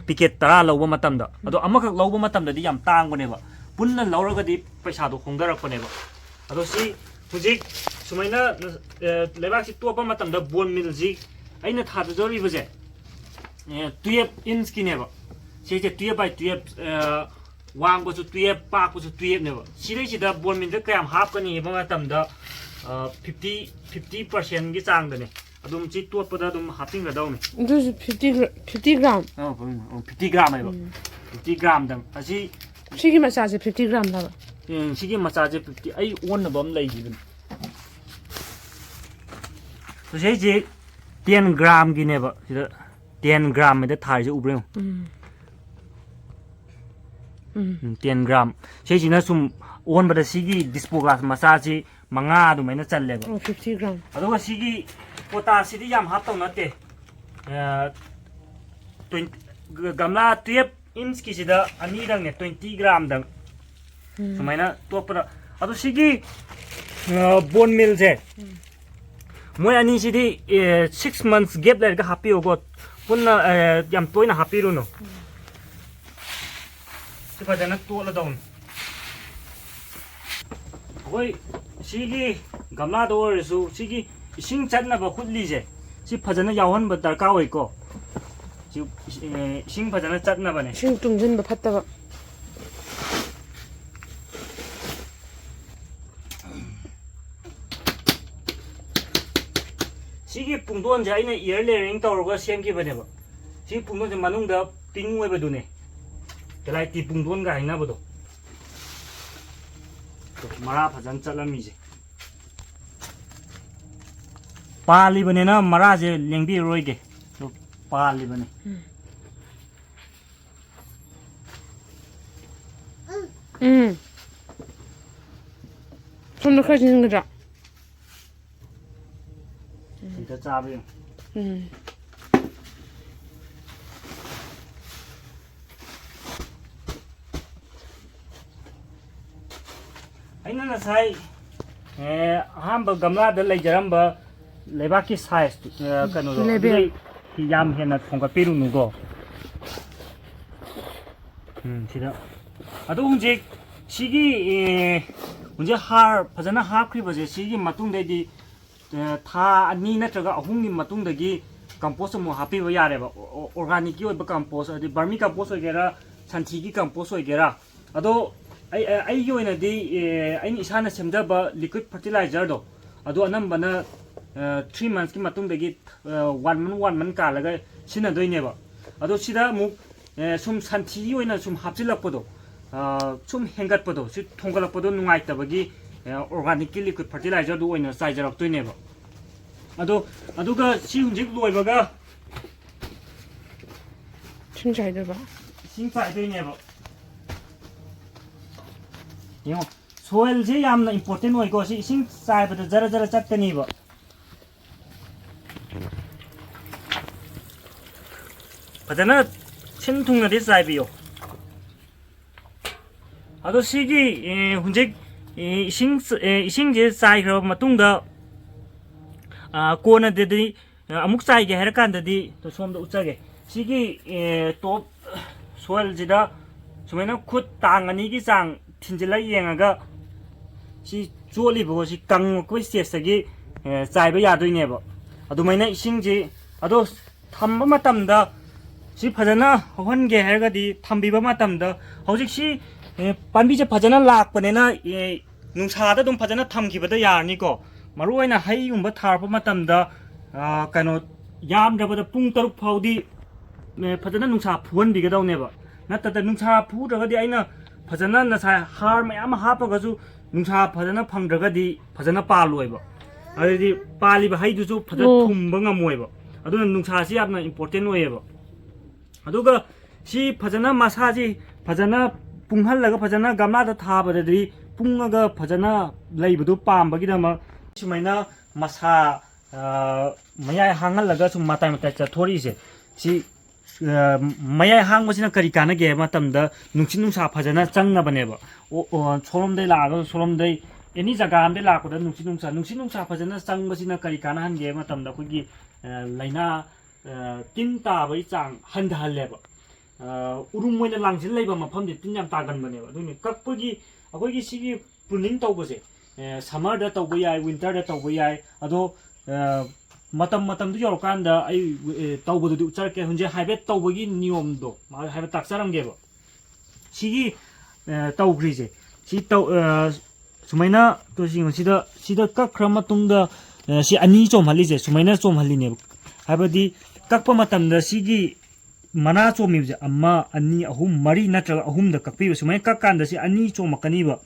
ꯄꯤꯀꯦꯠ ꯇꯔꯥ ꯂꯧꯕ ꯃꯇꯝꯗ꯫ ꯑꯗꯣ ꯑꯃꯈꯛ ꯂꯧꯕ ꯃꯇꯝꯗꯗꯤ ꯌꯥꯝ ꯇꯥꯡꯕꯅꯦꯕ꯫ ꯄꯨꯟꯅ ꯂꯧꯔꯒꯗꯤ ꯄꯩꯁꯥꯗꯣ ꯍꯣꯡꯊꯔꯛꯄꯅꯦꯕ꯫ ꯑꯗꯣ ꯁꯤ ꯍꯧꯖꯤꯛ ꯁꯨꯃꯥꯏꯅ ꯑ, ꯂꯩꯕꯥꯛꯁꯤ ꯇꯣꯠꯄ ꯃꯇꯝꯗ ꯕꯣꯟ ꯃꯤꯜꯁꯤ ꯑꯩꯅ ꯊꯥꯗꯖꯔꯤꯕꯁꯦ twelve inchꯀꯤꯅꯦꯕ꯫ ꯁꯤꯁꯦ twelve by twelve, ꯑ, ꯋꯥꯡꯕꯁꯨ twelve, ꯄꯥꯛꯄꯁꯨ twelveꯅꯦꯕ꯫ ꯁꯤꯗꯩꯁꯤꯗ ꯕꯣꯟ ꯃꯤꯜꯗ ꯀꯌꯥꯝ ꯍꯥꯞꯀꯅꯤ ꯍꯥꯏꯕ ꯃꯇꯝꯗ fifty fifty percentꯀꯤ ꯆꯥꯡꯗꯅꯦ꯫ ꯑꯗꯨꯝ ꯁꯤ ꯇꯣꯠꯄꯗ ꯑꯗꯨꯝ ꯍꯥꯞꯆꯤꯟꯒꯗꯧꯅꯤ꯫ ꯑꯗꯨꯁꯨ fifty gra- fifty gram꯫ ꯑꯣ, fifty gramꯅꯦꯕ꯫ Fifty gramꯗꯪ꯫ ꯑꯁꯤ ꯁꯤꯒꯤ ꯃꯆꯥꯁꯦ fifty gram ꯂꯕ? ꯎꯝ, ꯁꯤꯒꯤ ꯃꯆꯥꯁꯦ fifty꯫ ꯑꯩ ꯑꯣꯟꯅꯕ ꯑꯃ ꯂꯩꯈꯤꯕꯅꯤ꯫ ꯍꯧꯖꯤꯛ ꯑꯩꯁꯦ ten gramꯒꯤꯅꯦꯕ꯫ ꯁꯤꯗ ten gramꯒꯤꯗ ꯊꯥꯔꯤꯁꯦ ꯎꯕ꯭ꯔꯥ ꯌꯦꯡꯉꯨ꯫ ꯎꯝ꯫ ꯎꯝ꯫ ꯎꯝ, ten gram꯫ ꯁꯤꯁꯤꯅ ꯁꯨꯝ ꯑꯣꯟꯕꯗ ꯁꯤꯒꯤ dispo glass ꯃꯆꯥꯁꯤ ꯃꯉꯥ ꯑꯗꯨꯃꯥꯏꯅ ꯆꯜꯂꯦꯕ꯫ ꯑꯣ, fifty gram꯫ ꯑꯗꯨꯒ ꯁꯤꯒꯤ ꯄꯣꯇꯥꯁꯁꯤꯗꯤ ꯌꯥꯝ ꯍꯥꯞꯇꯧ ꯅꯠꯇꯦ꯫ ꯑ, twenty, ꯒ- ꯒꯝꯂꯥ twelve inchꯀꯤꯁꯤꯗ ꯑꯅꯤꯗꯪꯅꯦ, twenty gramꯗꯪ꯫ ꯎꯝ꯫ ꯁꯨꯃꯥꯏꯅ ꯇꯣꯠꯄꯗ꯫ ꯑꯗꯣ ꯁꯤꯒꯤ, ꯑ, ꯕꯣꯟ ꯃꯤꯜꯁꯦ, ꯃꯣꯏ ꯑꯅꯤꯁꯤꯗꯤ ꯑꯦ, six months gap ꯂꯩꯔꯒ ꯍꯥꯞꯄꯤꯌꯨꯀꯣ꯫ ꯄꯨꯟꯅ, ꯑꯦ, ꯌꯥꯝ ꯇꯣꯏꯅ ꯍꯥꯞꯄꯤꯔꯨꯅꯨ꯫ ꯁꯤ ꯐꯖꯅ ꯇꯣꯠꯂꯗꯧꯅꯤ꯫ ꯑꯩꯈꯣꯏ ꯁꯤꯒꯤ ꯒꯝꯂꯥꯗ ꯑꯣꯏꯔꯁꯨ ꯁꯤꯒꯤ ꯏꯁꯤꯡ ꯆꯠꯅꯕ ꯍꯨꯠꯂꯤꯁꯦ, ꯁꯤ ꯐꯖꯅ ꯌꯥꯎꯍꯟꯕ ꯗꯔꯀꯥꯔ ꯑꯣꯏꯀꯣ꯫ ꯁꯤ, ꯑꯦ, ꯏꯁꯤꯡ ꯐꯖꯅ ꯆꯠꯅꯕꯅꯦ꯫ ꯏꯁꯤꯡ ꯇꯨꯡꯁꯤꯟꯕ ꯐꯠꯇꯕ꯫ ꯁꯤꯒꯤ ꯄꯨꯡꯗꯣꯟꯁꯦ ꯑꯩꯅ air layering ꯇꯧꯔꯒ ꯁꯦꯝꯈꯤꯕꯅꯦꯕ꯫ ꯁꯤ ꯄꯨꯡꯗꯣꯟꯁꯦ ꯃꯅꯨꯡꯗ pink ꯑꯣꯏꯕꯗꯨꯅꯦ, ꯀꯦꯂꯥꯏꯇꯤ ꯄꯨꯡꯗꯣꯟꯒ ꯍꯥꯏꯅꯕꯗꯣ꯫ ꯃꯔꯥ ꯐꯖꯅ ꯆꯠꯂꯝꯃꯤꯁꯦ꯫ ꯄꯥꯜꯂꯤꯕꯅꯤꯅ ꯃꯔꯥꯁꯦ ꯂꯦꯡꯕꯤꯔꯔꯣꯏꯒꯦ꯫ ꯄꯥꯜꯂꯤꯕꯅꯤ꯫ ꯎꯝ꯫ ꯎꯝ꯫ ꯁꯣꯝꯗ ꯈꯔ ꯆꯤꯟꯒꯗ꯭ꯔꯥ? ꯁꯤꯗ ꯆꯥꯕ ꯌꯦꯡꯉꯨ꯫ ꯎꯝ꯫ ꯑꯩꯅ ꯉꯁꯥꯏ, ꯑꯦ, ꯑꯍꯥꯟꯕ ꯒꯝꯂꯥꯗ ꯂꯩꯖꯔꯝꯕ ꯂꯩꯕꯥꯛꯀꯤ size, ꯑꯦ, ꯀꯩꯅꯣꯗꯣ, level꯫ ꯑꯗꯨꯗꯩ ꯌꯥꯝ ꯍꯦꯟꯅ ꯊꯣꯡꯒꯠꯄꯤꯔꯨꯅꯨꯀꯣ꯫ ꯎꯝ, ꯁꯤꯗ꯫ ꯑꯗꯣ ꯍꯧꯖꯤꯛ ꯁꯤꯒꯤ, ꯑꯦ, ꯍꯧꯖꯤꯛ ꯍꯥꯔ ꯐꯖꯅ ꯍꯥꯞꯈ꯭ꯔꯤꯕꯁꯦ, ꯁꯤꯒꯤ ꯃꯇꯨꯡꯗꯩꯗꯤ, ꯑꯦ, ꯊꯥ ꯑꯅꯤ ꯅꯠꯇ꯭ꯔꯒ ꯑꯍꯨꯝꯒꯤ ꯃꯇꯨꯡꯗꯒꯤ compost ꯑꯃꯨꯛ ꯍꯥꯞꯄꯤꯕ ꯌꯥꯔꯦꯕ꯫ ꯑꯣ-, ꯑꯣ-, organicꯀꯤ ꯑꯣꯏꯕ compost, ꯍꯥꯏꯗꯤ vermi compost ꯑꯣꯏꯒꯦꯔꯥ, ꯁꯟꯊꯤꯒꯤ compost ꯑꯣꯏꯒꯦꯔꯥ꯫ ꯑꯗꯣ ꯑꯩ, ꯑꯩ, ꯑꯩꯒꯤ ꯑꯣꯏꯅꯗꯤ, ꯑꯦ, ꯑꯩꯅ ꯏꯁꯥꯅ ꯁꯦꯝꯖꯕ liquid fertilizer-ꯗꯣ, ꯑꯗꯣ ꯑꯅꯝꯕꯅ, ꯑꯦ, three months-ꯀꯤ ꯃꯇꯨꯡꯗꯒꯤ, ꯑꯦ, one month, one month ꯀꯥꯜꯂꯒ ꯁꯤꯖꯤꯟꯅꯗꯣꯏꯅꯦꯕ꯫ ꯑꯗꯣ ꯁꯤꯗ ꯑꯃꯨꯛ, ꯑꯦ, ꯁꯨꯝ ꯁꯟꯊꯤꯒꯤ ꯑꯣꯏꯅ ꯁꯨꯝ ꯍꯥꯞꯆꯤꯜꯂꯛꯄꯗꯣ, ꯑ, ꯁꯨꯝ ꯍꯦꯟꯒꯠꯄꯗꯣ, ꯁꯤ ꯊꯣꯡꯒꯠꯂꯛꯄꯗꯣ ꯅꯨꯡꯉꯥꯏꯇꯕꯒꯤ, ꯑꯦ, organic-ꯀꯤ liquid fertilizer-ꯗꯨ ꯑꯣꯏꯅ ꯆꯥꯏꯖꯔꯛꯇꯣꯏꯅꯦꯕ꯫ ꯑꯗꯣ, ꯑꯗꯨꯒ ꯁꯤ ꯍꯧꯖꯤꯛ ꯂꯣꯏꯕꯒ ꯏꯁꯤꯡ ꯆꯥꯏꯗꯣꯏꯕ? ꯏꯁꯤꯡ ꯆꯥꯏꯗꯣꯏꯅꯦꯕ꯫ ꯌꯦꯡꯉꯣ, soil-ꯁꯦ ꯌꯥꯝꯅ important ꯑꯣꯏꯀꯣ꯫ ꯁꯤ ꯏꯁꯤꯡ ꯆꯥꯏꯕꯗ ꯖꯔ ꯖꯔ ꯆꯠꯀꯅꯤꯕ꯫ ꯐꯖꯅ ꯁꯤꯟ ꯊꯨꯡꯅꯗꯤ ꯆꯥꯏꯕꯤꯌꯣ꯫ ꯑꯗꯣ ꯁꯤꯒꯤ, ꯑꯦ, ꯍꯧꯖꯤꯛ, ꯑꯦ, ꯏꯁꯤꯡ, ꯑꯦ, ꯏꯁꯤꯡꯁꯦ ꯆꯥꯏꯈ꯭ꯔꯕ ꯃꯇꯨꯡꯗ, ꯑ, ꯀꯣꯟꯅꯗꯗꯤ ꯑꯃꯨꯛ ꯆꯥꯏꯒꯦ ꯍꯥꯏꯔ ꯀꯥꯟꯗꯗꯤ ꯁꯣꯝꯗ ꯎꯠꯆꯒꯦ꯫ ꯁꯤꯒꯤ ꯇꯣꯞ ꯁꯣꯏꯜꯁꯤꯗ ꯁꯨꯃꯥꯏꯅ ꯈꯨꯠ ꯇꯥꯡ ꯑꯅꯤꯒꯤ ꯆꯥꯡ ꯊꯤꯟꯖꯤꯜꯂ ꯌꯦꯡꯉꯒ ꯁꯤ ꯆꯣꯠꯂꯤꯕꯀꯣ, ꯁꯤ ꯀꯪꯉꯛꯄ ꯁ꯭ꯇꯦꯖꯇꯒꯤ ꯆꯥꯏꯕ ꯌꯥꯗꯣꯏꯅꯦꯕ꯫ ꯑꯗꯨꯃꯥꯏꯅ ꯏꯁꯤꯡꯁꯤ ꯑꯗꯣ ꯊꯝꯕ ꯃꯇꯝꯗ ꯁꯤ ꯐꯖꯅ ꯍꯧꯍꯟꯒꯦ ꯍꯥꯏꯔꯒꯗꯤ ꯊꯝꯕꯤꯕ ꯃꯇꯝꯗ ꯍꯧꯖꯤꯛꯁꯤ ꯄꯥꯝꯕꯤꯁꯦ ꯐꯖꯅ ꯂꯥꯛꯄꯅꯤꯅ ꯅꯨꯡꯁꯥꯗ ꯑꯗꯨꯝ ꯐꯖꯅ ꯊꯝꯈꯤꯕꯗ ꯌꯥꯔꯅꯤꯀꯣ꯫ ꯃꯔꯨꯑꯣꯏꯅ ꯍꯩꯒꯨꯝꯕ ꯊꯥꯔꯛꯄ ꯃꯇꯝꯗ ꯀꯩꯅꯣ, ꯌꯥꯝꯗ꯭ꯔꯕꯗ ꯄꯨꯡ ꯇꯔꯨꯛ ꯐꯥꯎꯗꯤ ꯐꯖꯅ ꯅꯨꯡꯁꯥ ꯐꯨꯍꯟꯕꯤꯒꯗꯧꯅꯦꯕ꯫ ꯅꯠꯇꯗ ꯅꯨꯡꯁꯥ ꯐꯨꯗ꯭ꯔꯒꯗꯤ ꯑꯩꯅ ꯐꯖꯅ ꯉꯁꯥꯏ ꯍꯥꯔ ꯃꯌꯥꯝ ꯑꯃ ꯍꯥꯞꯄꯒꯁꯨ ꯅꯨꯡꯁꯥ ꯐꯖꯅ ꯐꯪꯗ꯭ꯔꯒꯗꯤ ꯐꯖꯅ ꯄꯥꯜꯂꯣꯏꯕ꯫ ꯑꯗꯩꯗꯤ ꯄꯥꯜꯂꯤꯕ ꯍꯩꯗꯨꯁꯨ ꯐꯖꯅ ꯊꯨꯝꯕ ꯉꯝꯃꯣꯏꯕ꯫ ꯑꯗꯨꯅ ꯅꯨꯡꯁꯥꯁꯤ ꯌꯥꯝꯅ ꯏꯝꯄꯣꯔꯇꯦꯟ ꯑꯣꯏꯌꯦꯕ꯫ ꯑꯗꯨꯒ ꯁꯤ ꯐꯖꯅ ꯃꯁꯥꯁꯤ ꯐꯖꯅ ꯄꯨꯡꯍꯜꯂꯒ ꯐꯖꯅ ꯒꯝꯂꯥꯗ ꯊꯥꯕꯗꯗꯤ ꯄꯨꯡꯉꯒ ꯐꯖꯅ ꯂꯩꯕꯗꯨ ꯄꯥꯝꯕꯒꯤꯗꯃꯛ ꯁꯨꯃꯥꯏꯅ ꯃꯁꯥ ꯃꯌꯥꯏ ꯍꯥꯡꯍꯜꯂꯒ ꯁꯨꯝ ꯃꯇꯥꯏ ꯃꯇꯥꯏ ꯆꯠꯊꯣꯔꯛꯏꯁꯦ꯫ ꯁꯤ ꯃꯌꯥꯏ ꯍꯥꯡꯕꯁꯤꯅ ꯀꯔꯤ ꯀꯥꯟꯅꯒꯦ ꯍꯥꯏꯕ ꯃꯇꯝꯗ ꯅꯨꯡꯁꯤꯠ ꯅꯨꯡꯁꯥ ꯐꯖꯅ ꯆꯪꯅꯕꯅꯦꯕ꯫ ꯁꯣꯂꯣꯝꯗꯩ ꯂꯥꯛꯑꯒ ꯁꯣꯂꯣꯝꯗꯩ ꯑꯦꯅꯤ ꯖꯒꯥ ꯑꯃꯗꯩ ꯂꯥꯛꯄꯗ ꯅꯨꯡꯁꯤꯠ ꯅꯨꯡꯁꯥ ꯅꯨꯡꯁꯤꯠ ꯅꯨꯡꯁꯥ ꯐꯖꯅ ꯆꯪꯕꯁꯤꯅ ꯀꯔꯤ ꯀꯥꯟꯅꯍꯟꯒꯦ ꯍꯥꯏꯕ ꯃꯇꯝꯗ ꯑꯩꯈꯣꯏꯒꯤ ꯂꯥꯏꯅꯥ ꯇꯤꯟ ꯇꯥꯕꯒꯤ ꯆꯥꯡ ꯍꯟꯊꯍꯜꯂꯦꯕ꯫ ꯎꯔꯨꯝ ꯑꯣꯏꯅ ꯂꯥꯡꯁꯤꯜ ꯂꯩꯕ ꯃꯐꯝꯁꯦ ꯇꯤꯟ ꯌꯥꯝ ꯇꯥꯒꯟꯕꯅꯦꯕ꯫ ꯑꯗꯨꯅ ꯀꯛꯄꯒꯤ ꯑꯩꯈꯣꯏꯒꯤ ꯁꯤꯒꯤ ꯄ꯭ꯔꯨꯅꯤꯡ ꯇꯧꯕꯁꯦ ꯁꯝꯃꯔꯗ ꯇꯧꯕ ꯌꯥꯏ, ꯋꯤꯟꯇꯔꯗ ꯇꯧꯕ ꯌꯥꯏ꯫ ꯑꯗꯣ ꯃꯇꯝ ꯃꯇꯝꯗꯨ ꯌꯧꯔꯀꯥꯟꯗ ꯑꯩ ꯇꯧꯕꯗꯨꯗꯤ ꯎꯠꯆꯔꯛꯀꯦ꯫ ꯍꯧꯖꯤꯛ ꯍꯥꯏꯐꯦꯠ ꯇꯧꯕꯒꯤ ꯅꯤꯌꯣꯝꯗꯣ ꯍꯥꯏꯐꯦꯠ ꯇꯥꯛꯆꯔꯝꯒꯦꯕ꯫ ꯁꯤꯒꯤ ꯇꯧꯈ꯭ꯔꯤꯁꯦ ꯁꯤ ꯇꯧ ꯁꯨꯃꯥꯏꯅ ꯇꯣꯁꯤꯡ ꯁꯤꯗ ꯁꯤꯗ ꯀꯛꯈ꯭ꯔ ꯃꯇꯨꯡꯗ ꯁꯤ ꯑꯅꯤ ꯆꯣꯝꯍꯜꯂꯤꯁꯦ ꯁꯨꯃꯥꯏꯅ ꯆꯣꯝꯍꯜꯂꯤꯅꯦꯕ꯫ ꯍꯥꯏꯕꯗꯤ ꯀꯛꯄ ꯃꯇꯝꯗ ꯁꯤꯒꯤ ꯃꯅꯥ ꯆꯣꯝꯃꯤꯕꯁꯦ ꯑꯃ, ꯑꯅꯤ, ꯑꯍꯨꯝ, ꯃꯔꯤ ꯅꯠꯇ꯭ꯔꯒ ꯑꯍꯨꯝꯗ ꯀꯛꯄꯤꯕ꯫ ꯁꯨꯃꯥꯏꯅ ꯀꯛꯀꯥꯟꯗ ꯁꯤ ꯑꯅꯤ ꯆꯣꯝꯃꯛꯀꯅꯤꯕ꯫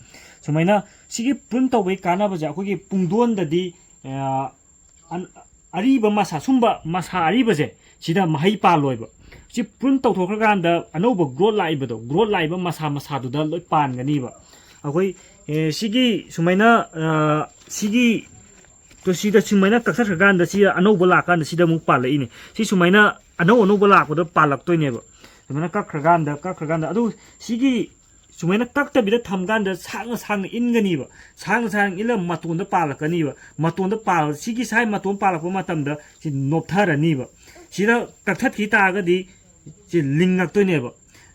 ꯁꯨꯃꯥꯏꯅ ꯁꯤꯒꯤ ꯄ꯭ꯔꯨꯟ ꯇꯧꯕꯒꯤ ꯀꯥꯟꯅꯕꯁꯦ ꯑꯩꯈꯣꯏꯒꯤ ꯄꯨꯡꯗꯣꯟꯗꯗꯤ ꯑꯔꯤꯕ ꯃꯁꯥ, ꯁꯨꯝꯕ ꯃꯁꯥ ꯑꯔꯤꯕꯁꯦ ꯁꯤꯗ ꯃꯍꯩ ꯄꯥꯜꯂꯣꯏꯕ꯫ ꯁꯤ ꯄ꯭ꯔꯨꯟ ꯇꯧꯊꯣꯛꯈ꯭ꯔꯀꯥꯟꯗ ꯑꯅꯧꯕ ꯒ꯭ꯔꯣꯠ ꯂꯥꯛꯏꯕꯗꯣ, ꯒ꯭ꯔꯣꯠ ꯂꯥꯛꯏꯕ ꯃꯁꯥ ꯃꯁꯥꯗꯨꯗ ꯂꯣꯏ ꯄꯥꯟꯒꯅꯤꯕ꯫ ꯑꯩꯈꯣꯏ ꯁꯤꯒꯤ ꯁꯨꯃꯥꯏꯅ ꯁꯤꯒꯤ ꯇꯣ ꯁꯤꯗ ꯁꯨꯃꯥꯏꯅ ꯀꯛꯊꯠꯈ꯭ꯔꯀꯥꯟꯗ ꯁꯤ ꯑꯅꯧꯕ ꯂꯥꯛꯀꯥꯟꯗ ꯁꯤꯗ ꯑꯃꯨꯛ ꯄꯥꯜꯂꯛꯏꯅꯦ꯫ ꯁꯤ ꯁꯨꯃꯥꯏꯅ ꯑꯅꯧ ꯑꯅꯧꯕ ꯂꯥꯛꯄꯗ ꯄꯥꯜꯂꯛꯇꯣꯏꯅꯦꯕ꯫ ꯁꯨꯃꯥꯏꯅ ꯀꯛꯈ꯭ꯔꯀꯥꯟꯗ ꯀꯛꯈ꯭ꯔꯀꯥꯟꯗ ꯑꯗꯨ ꯁꯤꯒꯤ ꯁꯨꯃꯥꯏꯅ ꯀꯛꯇꯕꯤꯗ ꯊꯝꯀꯥꯟꯗ ꯁꯥꯡꯅ ꯁꯥꯡꯅ ꯏꯟꯒꯅꯤꯕ꯫ ꯁꯥꯡꯅ ꯁꯥꯡꯅ ꯏꯜꯂꯒ ꯃꯇꯣꯟꯗ ꯄꯥꯜꯂꯛꯀꯅꯤꯕ꯫ ꯃꯇꯣꯟꯗ ꯄꯥꯜ-, ꯁꯤꯒꯤ ꯁꯥꯏ ꯃꯇꯣꯟ ꯄꯥꯜꯂꯛꯄ ꯃꯇꯝꯗ ꯁꯤ ꯅꯣꯞꯊꯔꯅꯤꯕ꯫ ꯁꯤꯗ ꯀꯛꯊꯠꯈꯤ ꯇꯥꯔꯒꯗꯤ ꯁꯤ ꯂꯤꯡꯉꯛꯇꯣꯏꯅꯦꯕ꯫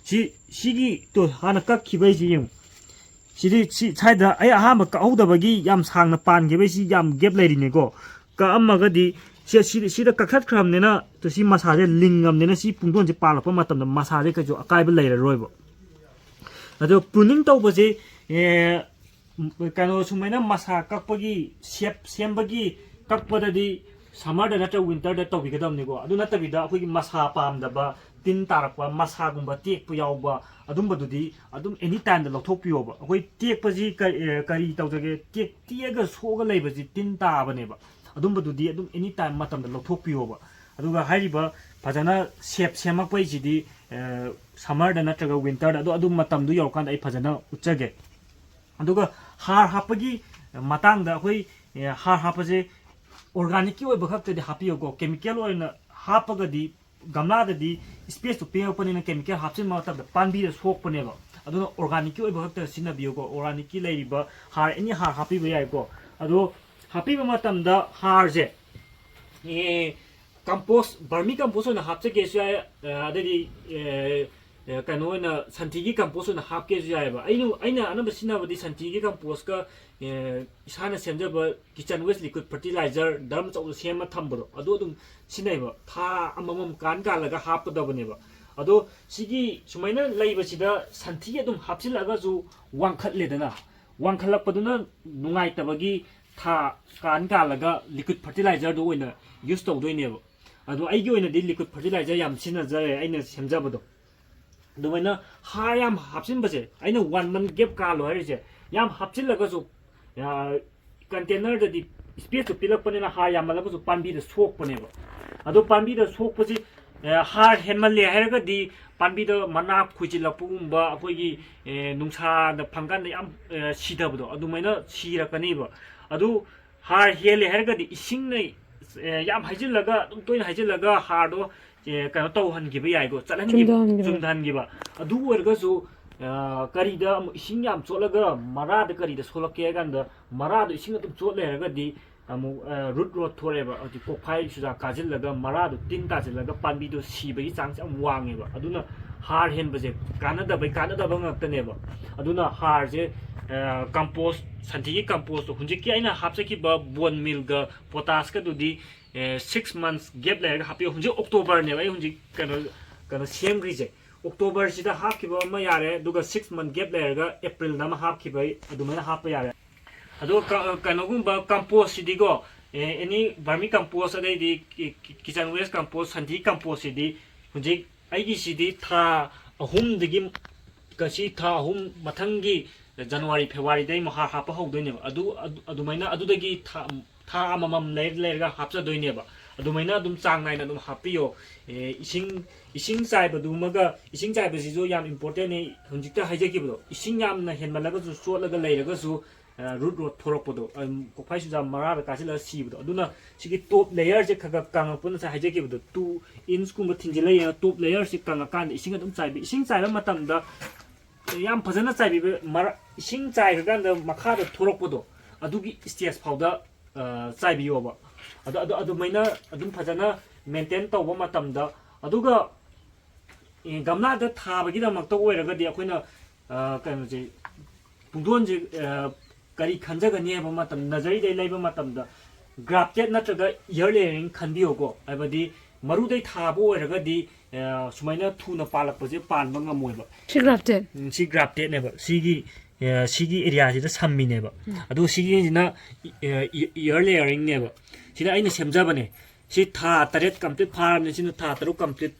ꯁꯤ, ꯁꯤꯒꯤ ꯇꯣ ꯍꯥꯟꯅ ꯀꯛꯈꯤꯕꯩꯁꯤ ꯌꯦꯡꯉꯨ꯫ ꯁꯤꯗꯤ ꯁꯤ ꯁ꯭ꯋꯥꯏꯗ ꯑꯩ ꯑꯍꯥꯟꯕ ꯀꯛꯍꯧꯗꯕꯒꯤ ꯌꯥꯝ ꯁꯥꯡꯅ ꯄꯥꯟꯈꯤꯕꯩ ꯁꯤ ꯌꯥꯝ ꯒꯦꯞ ꯂꯩꯔꯤꯅꯦꯀꯣ꯫ ꯀꯛꯑꯝꯃꯒꯗꯤ ꯁꯤ, ꯁꯤ, ꯁꯤꯗ ꯀꯛꯊꯠꯈ꯭ꯔꯕꯅꯤꯅ ꯇꯣ ꯁꯤ ꯃꯁꯥꯁꯦ ꯂꯤꯡꯉꯕꯅꯤꯅ ꯁꯤ ꯄꯨꯡꯗꯣꯟꯁꯦ ꯄꯥꯜꯂꯛꯄ ꯃꯇꯝꯗ ꯃꯁꯥꯁꯦ ꯀꯩꯁꯨ ꯑꯀꯥꯏꯕ ꯂꯩꯔꯔꯣꯏꯕ꯫ ꯑꯗꯣ pruning ꯇꯧꯕꯁꯦ, ꯑꯦ, ꯀꯩꯅꯣ ꯁꯨꯃꯥꯏꯅ ꯃꯁꯥ ꯀꯛꯄꯒꯤ ꯁꯦꯞ ꯁꯦꯝꯕꯒꯤ ꯀꯛꯄꯗꯗꯤ summerꯗ ꯅꯠꯇ꯭ꯔꯒ winterꯗ ꯇꯧꯕꯤꯒꯗꯕꯅꯤꯀꯣ꯫ ꯑꯗꯨ ꯅꯠꯇꯕꯤꯗ ꯑꯩꯈꯣꯏꯒꯤ ꯃꯁꯥ ꯄꯥꯝꯗꯕ, ꯇꯤꯟ ꯇꯥꯔꯛꯄ, ꯃꯁꯥꯒꯨꯝꯕ ꯇꯦꯛꯄ ꯌꯥꯎꯕ, ꯑꯗꯨꯝꯕꯗꯨꯗꯤ ꯑꯗꯨꯝ any timeꯗ ꯂꯧꯊꯣꯛꯄꯤꯌꯣꯕ꯫ ꯑꯩꯈꯣꯏ ꯇꯦꯛꯄꯁꯤ ꯀ-, ꯑꯦ, ꯀꯔꯤ ꯇꯧꯖꯒꯦ? ꯇꯦꯛ-, ꯇꯦꯛꯑꯒ ꯁꯣꯛꯑꯒ ꯂꯩꯕꯁꯤ ꯇꯤꯟ ꯇꯥꯕꯅꯦꯕ꯫ ꯑꯗꯨꯝꯕꯗꯨꯗꯤ ꯑꯗꯨꯝ any time ꯃꯇꯝꯗ ꯂꯧꯊꯣꯛꯄꯤꯌꯣꯕ꯫ ꯑꯗꯨꯒ ꯍꯥꯏꯔꯤꯕ ꯐꯖꯅ ꯁꯦꯞ ꯁꯦꯝꯃꯛꯄꯩꯁꯤꯗꯤ, ꯑꯦ, summerꯗ ꯅꯠꯇ꯭ꯔꯒ winterꯗ, ꯑꯗꯣ ꯑꯗꯨ ꯃꯇꯝꯗꯨ ꯌꯧꯔꯀꯥꯟꯗ ꯑꯩ ꯐꯖꯅ ꯎꯠꯆꯒꯦ꯫ ꯑꯗꯨꯒ ꯍꯥꯔ ꯍꯥꯞꯄꯒꯤ ꯃꯇꯥꯡꯗ ꯑꯩꯈꯣꯏ, ꯑꯦ, ꯍꯥꯔ ꯍꯥꯞꯄꯁꯦ organicꯀꯤ ꯑꯣꯏꯕ ꯈꯛꯇꯗꯤ ꯍꯥꯞꯄꯤꯌꯨꯀꯣ꯫ Chemical ꯑꯣꯏꯅ ꯍꯥꯞꯄꯒꯗꯤ ꯒꯝꯂꯥꯗꯗꯤ spaceꯇꯨ ꯄꯤꯔꯛꯄꯅꯤꯅ chemical ꯍꯥꯞꯆꯤꯟꯕ ꯃꯇꯝꯗ ꯄꯥꯝꯕꯤꯗ ꯁꯣꯛꯄꯅꯦꯕ꯫ ꯑꯗꯨꯅ organicꯀꯤ ꯑꯣꯏꯕ ꯈꯛꯇ ꯁꯤꯖꯤꯟꯅꯕꯤꯌꯨꯀꯣ꯫ Organicꯀꯤ ꯂꯩꯔꯤꯕ ꯍꯥꯔ any ꯍꯥꯔ ꯍꯥꯞꯄꯤꯕ ꯌꯥꯏꯀꯣ꯫ ꯑꯗꯣ ꯍꯥꯞꯄꯤꯕ ꯃꯇꯝꯗ ꯍꯥꯔꯁꯦ, ꯑꯦ, compost, vermi compost ꯑꯣꯏꯅ ꯍꯥꯞꯆꯒꯦꯁꯨ ꯌꯥꯏ, ꯑ, ꯑꯗꯩꯗꯤ, ꯑꯦ, ꯑꯦ, ꯀꯩꯅꯣ ꯑꯣꯏꯅ ꯁꯟꯊꯤꯒꯤ compost ꯑꯣꯏꯅ ꯍꯥꯞꯀꯦꯁꯨ ꯌꯥꯏꯑꯕ꯫ ꯑꯩꯅ, ꯑꯩꯅ ꯑꯅꯝꯕ ꯁꯤꯖꯤꯟꯅꯕꯗꯤ ꯁꯟꯊꯤꯒꯤ compost ꯀ, ꯑꯦ, ꯏꯁꯥꯅ ꯁꯦꯝꯖꯕ kitchen waste liquid fertilizer drum ꯑꯆꯧꯕ ꯁꯦꯝꯃ ꯊꯝꯕꯗꯣ, ꯑꯗꯨ ꯑꯗꯨꯝ ꯁꯤꯖꯤꯟꯅꯩꯕ꯫ ꯊꯥ ꯑꯃꯃꯝ ꯀꯥꯟ ꯀꯥꯜꯂꯒ ꯍꯥꯞꯀꯗꯕꯅꯦꯕ꯫ ꯑꯗꯣ ꯁꯤꯒꯤ ꯁꯨꯃꯥꯏꯅ ꯂꯩꯕꯁꯤꯗ ꯁꯟꯊꯤ ꯑꯗꯨꯝ ꯍꯥꯞꯆꯤꯜꯂꯒꯁꯨ ꯋꯥꯡꯈꯠꯂꯦꯗꯅ, ꯋꯥꯡꯈꯠꯂꯛꯄꯗꯨꯅ ꯅꯨꯡꯉꯥꯏꯇꯕꯒꯤ ꯊꯥ ꯀꯥꯟ ꯀꯥꯜꯂꯒ liquid fertilizerꯗꯨ ꯑꯣꯏꯅ use ꯇꯧꯗꯣꯏꯅꯦꯕ꯫ ꯑꯗꯣ ꯑꯩꯒꯤ ꯑꯣꯏꯅꯗꯤ liquid fertilizer ꯌꯥꯝ ꯁꯤꯖꯤꯟꯅꯖꯔꯦ, ꯑꯩꯅ ꯁꯦꯝꯖꯕꯗꯣ꯫ ꯑꯗꯨꯃꯥꯏꯅ ꯍꯥꯔ ꯌꯥꯝ ꯍꯥꯞꯆꯤꯟꯕꯁꯦ, ꯑꯩꯅ one month gap ꯀꯥꯜꯂꯣ ꯍꯥꯏꯔꯤꯁꯦ, ꯌꯥꯝ ꯍꯥꯞꯆꯤꯜꯂꯒꯁꯨ, ꯑ, containerꯗꯗꯤ spaceꯇꯨ ꯄꯤꯛꯂꯛꯄꯅꯤꯅ ꯍꯥꯔ ꯌꯥꯝꯃꯜꯂꯒꯁꯨ ꯄꯥꯝꯕꯤꯗ ꯁꯣꯛꯄꯅꯦꯕ꯫ ꯑꯗꯣ ꯄꯥꯝꯕꯤꯗ ꯁꯣꯛꯄꯁꯤ, ꯑ, ꯍꯥꯔ ꯍꯦꯟꯃꯜꯂꯦ ꯍꯥꯏꯔꯒꯗꯤ ꯄꯥꯝꯕꯤꯗ ꯃꯅꯥ ꯈꯨꯏꯖꯤꯜꯂꯛꯄꯒꯨꯝꯕ, ꯑꯩꯈꯣꯏꯒꯤ, ꯑ, ꯅꯨꯡꯁꯥꯗ ꯐꯪꯀꯥꯟꯗ ꯌꯥꯝ, ꯑ, ꯁꯤꯊꯕꯗꯣ, ꯑꯗꯨꯃꯥꯏꯅ ꯁꯤꯔꯛꯀꯅꯤꯕ꯫ ꯑꯗꯨ ꯍꯥꯔ ꯍꯦꯜꯂꯦ ꯍꯥꯏꯔꯒꯗꯤ ꯏꯁꯤꯡꯅ, ꯑ, ꯌꯥꯝ ꯍꯩꯖꯤꯜꯂꯒ, ꯑꯗꯨꯝ ꯇꯣꯏꯅ ꯍꯩꯖꯤꯜꯂꯒ ꯍꯥꯔꯗꯣ, ꯑ, ꯀꯩꯅꯣ ꯇꯧꯍꯟꯈꯤꯕ ꯌꯥꯏꯀꯣ, ꯆꯠꯍꯟꯈꯤꯕ, ꯆꯨꯝꯊꯍꯟꯈꯤꯕ꯫ ꯆꯨꯝꯊꯍꯟꯈꯤꯕ꯫ ꯑꯗꯨ ꯑꯣꯏꯔꯒꯁꯨ ꯑ, ꯀꯔꯤꯗ ꯑꯃꯨꯛ ꯏꯁꯤꯡ ꯌꯥꯝ ꯆꯣꯠꯂꯒ ꯃꯔꯥꯗ ꯀꯔꯤꯗ ꯁꯣꯛꯂꯛꯀꯦ ꯍꯥꯏ ꯀꯥꯟꯗ, ꯃꯔꯥꯗꯣ ꯏꯁꯤꯡ ꯑꯗꯨꯝ ꯆꯣꯠ ꯂꯩꯔꯒꯗꯤ ꯑꯃꯨꯛ, ꯑ, ꯔꯨꯠ ꯔꯣꯠ ꯊꯣꯔꯛꯑꯦꯕ꯫ ꯍꯧꯖꯤꯛ ꯀꯣꯛꯐꯥꯏ ꯆꯨꯖꯥꯛ ꯀꯥꯁꯤꯜꯂꯒ ꯃꯔꯥꯗꯣ ꯇꯤꯟ ꯇꯥꯁꯤꯜꯂꯒ ꯄꯥꯝꯕꯤꯗꯣ ꯁꯤꯕꯒꯤ ꯆꯥꯡꯁꯦ ꯌꯥꯝ ꯋꯥꯡꯉꯦꯕ꯫ ꯑꯗꯨꯅ ꯍꯥꯔ ꯍꯦꯟꯕꯁꯦ ꯀꯥꯟꯅꯗꯕꯩ ꯀꯥꯟꯅꯗꯕ ꯉꯥꯛꯇꯅꯦꯕ꯫ ꯑꯗꯨꯅ ꯍꯥꯔꯁꯦ, ꯑ, ꯀꯝꯄꯣꯁ, ꯁꯟꯊꯤꯒꯤ ꯀꯝꯄꯣꯁꯇꯣ, ꯍꯧꯖꯤꯛꯀꯤ ꯑꯩꯅ ꯍꯥꯞꯆꯈꯤꯕ ꯕꯣꯟ ꯃꯤꯜꯒ ꯄꯣꯇꯥꯁꯀꯗꯨꯗꯤ, ꯑꯦ, six months gap ꯂꯩꯔꯒ ꯍꯥꯞꯄꯤꯌꯨ꯫ ꯍꯧꯖꯤꯛ ꯑꯣꯛꯇꯣꯕꯔꯅꯦꯕ ꯑꯩ ꯍꯧꯖꯤꯛ ꯀꯩꯅꯣ, ꯀꯩꯅꯣ ꯁꯦꯝꯈ꯭ꯔꯤꯁꯦ꯫ ꯑꯣꯛꯇꯣꯕꯔꯁꯤꯗ ꯍꯥꯞꯈꯤꯕ ꯑꯃ ꯌꯥꯔꯦ, ꯑꯗꯨꯒ six month gap ꯂꯩꯔꯒ ꯑꯦꯄ꯭ꯔꯤꯜꯗ ꯑꯃ ꯍꯥꯞꯈꯤꯕ, ꯑꯗꯨꯃꯥꯏꯅ ꯍꯥꯞꯄ ꯌꯥꯔꯦ꯫ ꯑꯗꯣ ꯀ-, ꯀꯩꯅꯣꯒꯨꯝꯕ ꯀꯝꯄꯣꯁꯁꯤꯗꯤꯀꯣ, ꯑꯦ, ꯑꯦꯅꯤ ꯚꯔꯃꯤ ꯀꯝꯄꯣꯁ, ꯑꯗꯩꯗꯤ ꯀꯤ-, ꯀꯤ-, ꯀꯤꯆꯟ ꯋꯦꯁ ꯀꯝꯄꯣꯁ, ꯁꯟꯊꯤ ꯀꯝꯄꯣꯁꯁꯤꯗꯤ ꯍꯧꯖꯤꯛ ꯑꯩꯒꯤꯁꯤꯗꯤ ꯊꯥ ꯑꯍꯨꯝꯗꯒꯤ, ꯀꯁꯤ ꯊꯥ ꯑꯍꯨꯝ, ꯃꯊꯪꯒꯤ ꯖꯅꯋꯥꯔꯤ, ꯐꯦꯕꯋꯥꯔꯤꯗꯩ ꯑꯃꯨꯛ ꯍꯥꯔ ꯍꯥꯞꯄ ꯍꯧꯗꯣꯏꯅꯦꯕ꯫ ꯑꯗꯨ, ꯑꯗꯨ, ꯑꯗꯨꯃꯥꯏꯅ ꯑꯗꯨꯗꯒꯤ ꯊꯥ, ꯊꯥ ꯑꯃꯃꯝ ꯂꯩꯔ ꯂꯩꯔꯒ ꯍꯥꯞꯆꯗꯣꯏꯅꯦꯕ꯫ ꯑꯗꯨꯃꯥꯏꯅ ꯑꯗꯨꯝ ꯆꯥꯡ ꯅꯥꯏꯅ ꯑꯗꯨꯝ ꯍꯥꯞꯄꯤꯌꯣ꯫ ꯑꯦ, ꯏꯁꯤꯡ, ꯏꯁꯤꯡ ꯆꯥꯏꯕꯗꯨꯃꯒ, ꯏꯁꯤꯡ ꯆꯥꯏꯕꯁꯤꯁꯨ ꯌꯥꯝ ꯏꯝꯄꯣꯔꯇꯦꯟꯅꯤ꯫ ꯍꯧꯖꯤꯛꯇ ꯍꯥꯏꯖꯈꯤꯕꯗꯣ, ꯏꯁꯤꯡ ꯌꯥꯝꯅ ꯍꯦꯟꯃꯜꯂꯒꯁꯨ, ꯆꯣꯠꯂꯒ ꯂꯩꯔꯒꯁꯨ, ꯑ, ꯔꯨꯠ ꯔꯣꯠ ꯊꯣꯔꯛꯄꯗꯣ, ꯑ, ꯀꯣꯛꯐꯥꯏ ꯆꯨꯖꯥꯛ ꯃꯔꯥꯗ ꯀꯥꯁꯤꯜꯂꯒ ꯁꯤꯕꯗꯣ꯫ ꯑꯗꯨꯅ ꯁꯤꯒꯤ ꯇꯣꯞ ꯂꯦꯌꯔꯁꯦ ꯈꯔ ꯈꯔ ꯀꯪꯉꯛꯄ, ꯉꯁꯥꯏ ꯍꯥꯏꯖꯈꯤꯕꯗꯣ, two inch ꯀꯨꯝꯕ ꯊꯤꯟꯖꯤꯜꯂ ꯌꯦꯡꯉ ꯇꯣꯞ ꯂꯦꯌꯔꯁꯦ ꯀꯪꯉꯀꯥꯟꯗ ꯏꯁꯤꯡ ꯑꯗꯨꯝ ꯆꯥꯏꯕꯤ꯫ ꯏꯁꯤꯡ ꯆꯥꯏꯕ ꯃꯇꯝꯗ ꯌꯥꯝ ꯐꯖꯅ ꯆꯥꯏꯕꯤꯕ, ꯃꯔ-, ꯏꯁꯤꯡ ꯆꯥꯏꯈ꯭ꯔꯀꯥꯟꯗ ꯃꯈꯥꯗ ꯊꯣꯔꯛꯄꯗꯣ, ꯑꯗꯨꯒꯤ ꯁ꯭ꯇꯦꯖ ꯐꯥꯎꯗ, ꯑ, ꯆꯥꯏꯕꯤꯌꯣꯕ꯫ ꯑꯗꯨ, ꯑꯗꯨ, ꯑꯗꯨꯃꯥꯏꯅ ꯑꯗꯨꯝ ꯐꯖꯅ ꯃꯦꯟꯇꯦꯟ ꯇꯧꯕ ꯃꯇꯝꯗ, ꯑꯗꯨꯒ, ꯑꯦ, ꯒꯝꯂꯥꯗ ꯊꯥꯕꯒꯤꯗꯃꯛꯇ ꯑꯣꯏꯔꯒꯗꯤ ꯑꯩꯈꯣꯏꯅ, ꯑ, ꯀꯩꯅꯣꯁꯦ, ꯄꯨꯡꯗꯣꯟꯁꯦ, ꯑ, ꯀꯔꯤ ꯈꯟꯖꯒꯅꯤ ꯍꯥꯏꯕ ꯃꯇꯝꯗ, ꯅꯖꯔꯤꯗꯩ ꯂꯩꯕ ꯃꯇꯝꯗ ꯒ꯭ꯔꯥꯐꯇꯦꯠ ꯅꯠꯇ꯭ꯔꯒ ꯏꯌꯔ ꯂꯦꯌꯔꯤꯡ ꯈꯟꯕꯤꯌꯣꯀꯣ꯫ ꯍꯥꯏꯕꯗꯤ ꯃꯔꯨꯗꯩ ꯊꯥꯕ ꯑꯣꯏꯔꯒꯗꯤ, ꯑ, ꯁꯨꯃꯥꯏꯅ ꯊꯨꯅ ꯄꯥꯜꯂꯛꯄꯁꯦ ꯄꯥꯟꯕ ꯉꯝꯃꯣꯏꯕ꯫ ꯁꯤ ꯒ꯭ꯔꯥꯐꯇꯦꯠ? ꯎꯝ, ꯁꯤ ꯒ꯭ꯔꯥꯐꯇꯦꯠꯅꯦꯕ꯫ ꯁꯤꯒꯤ, ꯑ, ꯁꯤꯒꯤ ꯑꯦꯔꯤꯌꯥꯁꯤꯗ ꯁꯝꯃꯤꯅꯦꯕ꯫ ꯎꯝ꯫ ꯑꯗꯨꯒ ꯁꯤꯒꯤꯁꯤꯅ, ꯑ, ꯏ-, ꯏꯌꯔ ꯂꯦꯌꯔꯤꯡꯅꯦꯕ꯫ ꯁꯤꯅ ꯑꯩꯅ ꯁꯦꯝꯖꯕꯅꯦ꯫ ꯁꯤ ꯊꯥ ꯇꯔꯦꯠ ꯀꯝꯄ꯭ꯂꯤꯠ ꯐꯥꯔꯕꯅꯤ, ꯁꯤꯅ ꯊꯥ ꯇꯔꯨꯛ ꯀꯝꯄ꯭ꯂꯤꯠ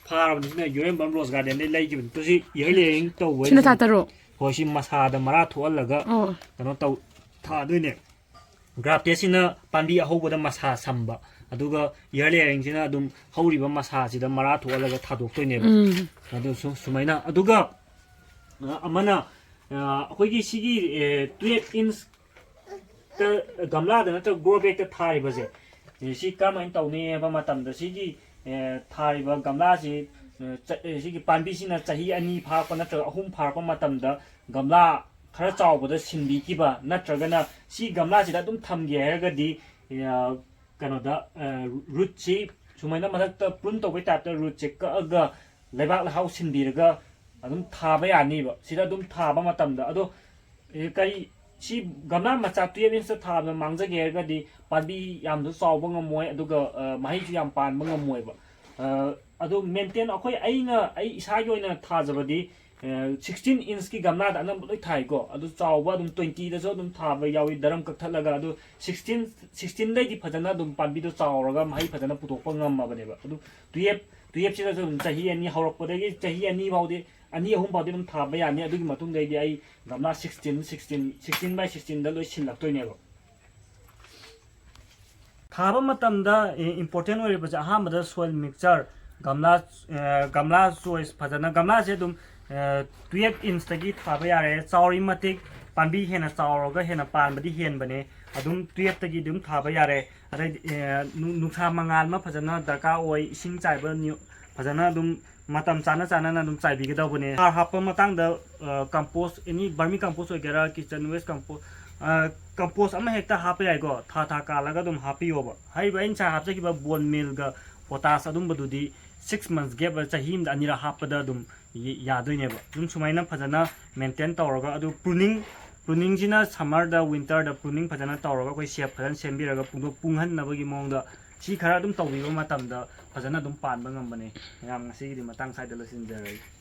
ꯐꯥꯔꯕꯅꯤ, ꯁꯤꯅ ꯌꯨ ꯑꯦꯝ ꯕꯝ ꯔꯣꯁ ꯒꯥꯔꯗꯦꯟꯗꯩ ꯂꯩꯈꯤꯕꯅꯤ꯫ ꯇꯨ ꯁꯤ ꯏꯌꯔ ꯂꯦꯌꯔꯤꯡ ꯇꯧꯕ ꯁꯤꯅ ꯊꯥ ꯍꯥꯏꯁꯤꯅ, ꯇꯔꯨꯛ? ꯍꯣꯏ, ꯁꯤ ꯃꯁꯥꯗ ꯃꯔꯥ ꯊꯣꯛꯍꯜꯂꯒ ꯑꯣ꯫ ꯀꯩꯅꯣ ꯇꯧ, ꯊꯥꯗꯣꯏꯅꯦ꯫ ꯒ꯭ꯔꯥꯐꯇꯦꯠꯁꯤꯅ ꯄꯥꯝꯕꯤ ꯑꯍꯧꯕꯗ ꯃꯁꯥ ꯁꯝꯕ, ꯑꯗꯨꯒ ꯏꯌꯔ ꯂꯦꯌꯔꯤꯡꯁꯤꯅ ꯑꯗꯨꯝ ꯍꯧꯔꯤꯕ ꯃꯁꯥꯁꯤꯗ ꯃꯔꯥ ꯊꯣꯛꯍꯜꯂꯒ ꯊꯥꯗꯣꯛꯇꯣꯏꯅꯦꯕ꯫ ꯎꯝ꯫ ꯑꯗꯨ ꯁꯨ-, ꯁꯨꯃꯥꯏꯅ꯫ ꯑꯗꯨꯒ, ꯑ, ꯑꯃꯅ, ꯑ, ꯑꯩꯈꯣꯏꯒꯤ ꯁꯤꯒꯤ, ꯑꯦ, twelve inch ꯇ-, ꯒꯝꯂꯥꯗ ꯅꯠꯇ꯭ꯔꯒ ꯒ꯭ꯔꯣ ꯕꯦꯒꯇ ꯊꯥꯔꯤꯕꯁꯦ, ꯑꯦ, ꯁꯤ ꯀꯔꯝꯍꯥꯏꯅ ꯇꯧꯅꯤ ꯍꯥꯏꯕ ꯃꯇꯝꯗ, ꯁꯤꯒꯤ, ꯑꯦ, ꯊꯥꯔꯤꯕ ꯒꯝꯂꯥꯁꯤ ꯑ, ꯆ-, ꯑ, ꯁꯤꯒꯤ ꯄꯥꯝꯕꯤꯁꯤꯅ ꯆꯍꯤ ꯑꯅꯤ ꯐꯥꯔꯛꯄ ꯅꯠꯇ꯭ꯔꯒ ꯑꯍꯨꯝ ꯐꯥꯔꯛꯄ ꯃꯇꯝꯗ ꯒꯝꯂꯥ ꯈꯔ ꯆꯥꯎꯕꯗ ꯁꯤꯟꯕꯤꯈꯤꯕ, ꯅꯠꯇ꯭ꯔꯒꯅ ꯁꯤ ꯒꯝꯂꯥꯁꯤꯗ ꯑꯗꯨꯝ ꯊꯝꯒꯦ ꯍꯥꯏꯔꯒꯗꯤ, ꯑ, ꯀꯩꯅꯣꯗ, ꯑ, ꯔꯨꯠꯁꯤ ꯁꯨꯃꯥꯏꯅ ꯃꯊꯛꯇ ꯄ꯭ꯔꯨꯟ ꯇꯧꯕꯩ ꯇꯥꯏꯞꯇ ꯔꯨꯠꯁꯦ ꯀꯛꯑꯒ ꯂꯩꯕꯥꯛ ꯂꯩꯍꯥꯎ ꯁꯤꯟꯕꯤꯔꯒ ꯑꯗꯨꯝ ꯊꯥꯕ ꯌꯥꯅꯤꯕ꯫ ꯁꯤꯗ ꯑꯗꯨꯝ ꯊꯥꯕ ꯃꯇꯝꯗ ꯑꯗꯣ, ꯑꯦ, ꯀꯔꯤ, ꯁꯤ ꯒꯝꯂꯥ ꯃꯆꯥ ꯇꯨꯌꯦꯜꯞ ꯏꯟꯁꯇ ꯊꯥꯕꯗ ꯃꯥꯡꯖꯒꯦ ꯍꯥꯏꯔꯒꯗꯤ ꯄꯥꯝꯕꯤ ꯌꯥꯝꯁꯨ ꯆꯥꯎꯕ ꯉꯝꯃꯣꯏ, ꯑꯗꯨꯒ, ꯑ, ꯃꯍꯩꯁꯨ ꯌꯥꯝ ꯄꯥꯟꯕ ꯉꯝꯃꯣꯏꯕ꯫ ꯑ, ꯑꯗꯨ ꯃꯦꯟꯇꯦꯟ, ꯑꯩꯈꯣꯏ, ꯑꯩꯅ, ꯑꯩ ꯏꯁꯥꯒꯤ ꯑꯣꯏꯅ ꯊꯥꯖꯕꯗꯤ, ꯑ, ꯁꯤꯛꯁꯇꯤꯟ ꯏꯟꯁꯀꯤ ꯒꯝꯂꯥꯗ ꯑꯅꯝꯕ ꯂꯣꯏ ꯊꯥꯏꯀꯣ꯫ ꯑꯗꯨ ꯆꯥꯎꯕ ꯑꯗꯨꯝ ꯇ꯭ꯋꯦꯟꯇꯤꯗꯁꯨ ꯑꯗꯨꯝ ꯊꯥꯕ ꯌꯥꯎꯏ, ꯗꯔꯝ ꯀꯛꯊꯠꯂꯒ꯫ ꯑꯗꯨ ꯁꯤꯛꯁꯇꯤꯟ, ꯁꯤꯛꯁꯇꯤꯟꯗꯩꯗꯤ ꯐꯖꯅ ꯑꯗꯨꯝ ꯄꯥꯝꯕꯤꯗꯣ ꯆꯥꯎꯔꯒ ꯃꯍꯩ ꯐꯖꯅ ꯄꯨꯊꯣꯛꯄ ꯉꯝꯃꯕꯅꯦꯕ꯫ ꯑꯗꯨ ꯇꯨꯌꯦꯜꯞ, ꯇꯨꯌꯦꯜꯞꯁꯤꯗꯁꯨ ꯑꯗꯨꯝ ꯆꯍꯤ ꯑꯅꯤ ꯍꯧꯔꯛꯄꯗꯒꯤ ꯆꯍꯤ ꯑꯅꯤ ꯐꯥꯎꯗꯤ, ꯑꯅꯤ ꯑꯍꯨꯝ ꯐꯥꯎꯗꯤ ꯑꯗꯨꯝ ꯊꯥꯕ ꯌꯥꯅꯤ꯫ ꯑꯗꯨꯒꯤ ꯃꯇꯨꯡꯗꯩꯗꯤ ꯑꯩ ꯒꯝꯂꯥ ꯁꯤꯛꯁꯇꯤꯟ, ꯁꯤꯛꯁꯇꯤꯟ, ꯁꯤꯛꯁꯇꯤꯟ ꯕꯥꯏ ꯁꯤꯛꯁꯇꯤꯟꯗ ꯂꯣꯏ ꯁꯤꯜꯂꯛꯇꯣꯏꯅꯦꯕ꯫ ꯊꯥꯕ ꯃꯇꯝꯗ, ꯑꯦ, ꯏꯝꯄꯣꯔꯇꯦꯟ ꯑꯣꯏꯔꯤꯕꯁꯦ ꯑꯍꯥꯟꯕꯗ ꯁꯣꯏꯜ ꯃꯤꯛꯆꯔ, ꯒꯝꯂꯥ, ꯑꯦ, ꯒꯝꯂꯥ ꯆꯣꯏꯁ ꯐꯖꯅ, ꯒꯝꯂꯥꯁꯦ ꯑꯗꯨꯝ, ꯑꯦ, ꯇꯨꯌꯦꯜꯞ ꯏꯟꯁꯇꯒꯤ ꯊꯥꯕ ꯌꯥꯔꯦ꯫ ꯆꯥꯎꯔꯤ ꯃꯇꯤꯛ ꯄꯥꯝꯕꯤ ꯍꯦꯟꯅ ꯆꯥꯎꯔꯒ ꯍꯦꯟꯅ ꯄꯥꯟꯕꯗꯤ ꯍꯦꯟꯕꯅꯦ꯫ ꯑꯗꯨꯝ ꯇꯨꯌꯦꯜꯞꯇꯒꯤ ꯑꯗꯨꯝ ꯊꯥꯕ ꯌꯥꯔꯦ꯫ ꯑꯗꯩꯗꯤ, ꯑꯦ, ꯅꯨ-, ꯅꯨꯡꯁꯥ ꯃꯉꯥꯜ ꯑꯃ ꯐꯖꯅ ꯗꯔꯀꯥꯔ ꯑꯣꯏ, ꯏꯁꯤꯡ ꯆꯥꯏꯕ ꯅ꯭ꯌꯨ-, ꯐꯖꯅ ꯑꯗꯨꯝ ꯃꯇꯝ ꯆꯥꯅ ꯆꯥꯅꯅ ꯑꯗꯨꯝ ꯆꯥꯏꯕꯤꯒꯗꯧꯕꯅꯦ꯫ ꯍꯥꯔ ꯍꯥꯞꯄ ꯃꯇꯥꯡꯗ, ꯑ, ꯀꯝꯄꯣꯁ, ꯑꯦꯅꯤ ꯕꯔꯃꯤ ꯀꯝꯄꯣꯁ ꯑꯣꯏꯒꯦꯔꯥ, ꯀꯤꯆꯟ ꯋꯦꯁ ꯀꯝꯄꯣꯁ, ꯑ, ꯀꯝꯄꯣꯁ ꯑꯃ ꯍꯦꯛꯇ ꯍꯥꯞꯄ ꯌꯥꯏꯀꯣ, ꯊꯥ ꯊꯥ ꯀꯥꯜꯂꯒ ꯑꯗꯨꯝ ꯍꯥꯞꯄꯤꯌꯣꯕ꯫ ꯍꯥꯏꯔꯤꯕ ꯑꯩꯅ ꯉꯁꯥꯏ ꯍꯥꯞꯆꯈꯤꯕ ꯕꯣꯟ ꯃꯤꯜꯒ ꯄꯣꯇꯥꯁ ꯑꯗꯨꯝꯕꯗꯨꯗꯤ ꯁꯤꯛꯁ ꯃꯟꯁ ꯒꯦꯞ, ꯆꯍꯤ ꯑꯃꯗ ꯑꯅꯤꯔꯛ ꯍꯥꯞꯄꯗ ꯑꯗꯨꯝ ꯌ-, ꯌꯥꯗꯣꯏꯅꯦꯕ꯫ ꯑꯗꯨꯝ ꯁꯨꯃꯥꯏꯅ ꯐꯖꯅ ꯃꯦꯟꯇꯦꯟ ꯇꯧꯔꯒ, ꯑꯗꯨ ꯄ꯭ꯔꯨꯅꯤꯡ, ꯄ꯭ꯔꯨꯅꯤꯡꯁꯤꯅ ꯁꯝꯃꯔꯗ, ꯋꯤꯟꯇꯔꯗ ꯄ꯭ꯔꯨꯅꯤꯡ ꯐꯖꯅ ꯇꯧꯔꯒ, ꯑꯩꯈꯣꯏ ꯁꯦꯞ ꯐꯖꯅ ꯁꯦꯝꯕꯤꯔꯒ, ꯄꯨꯡꯗꯣ ꯄꯨꯡꯍꯟꯅꯕꯒꯤ ꯃꯑꯣꯡꯗ ꯁꯤ ꯈꯔ ꯑꯗꯨꯝ ꯇꯧꯕꯤꯕ ꯃꯇꯝꯗ ꯐꯖꯅ ꯑꯗꯨꯝ ꯄꯥꯟꯕ ꯉꯝꯕꯅꯦ꯫ ꯃꯌꯥꯝ, ꯉꯁꯤꯒꯤꯗꯤ ꯃꯇꯥꯡ ꯁ꯭ꯋꯥꯏꯗ ꯂꯣꯏꯁꯤꯟꯖꯔꯒꯦ꯫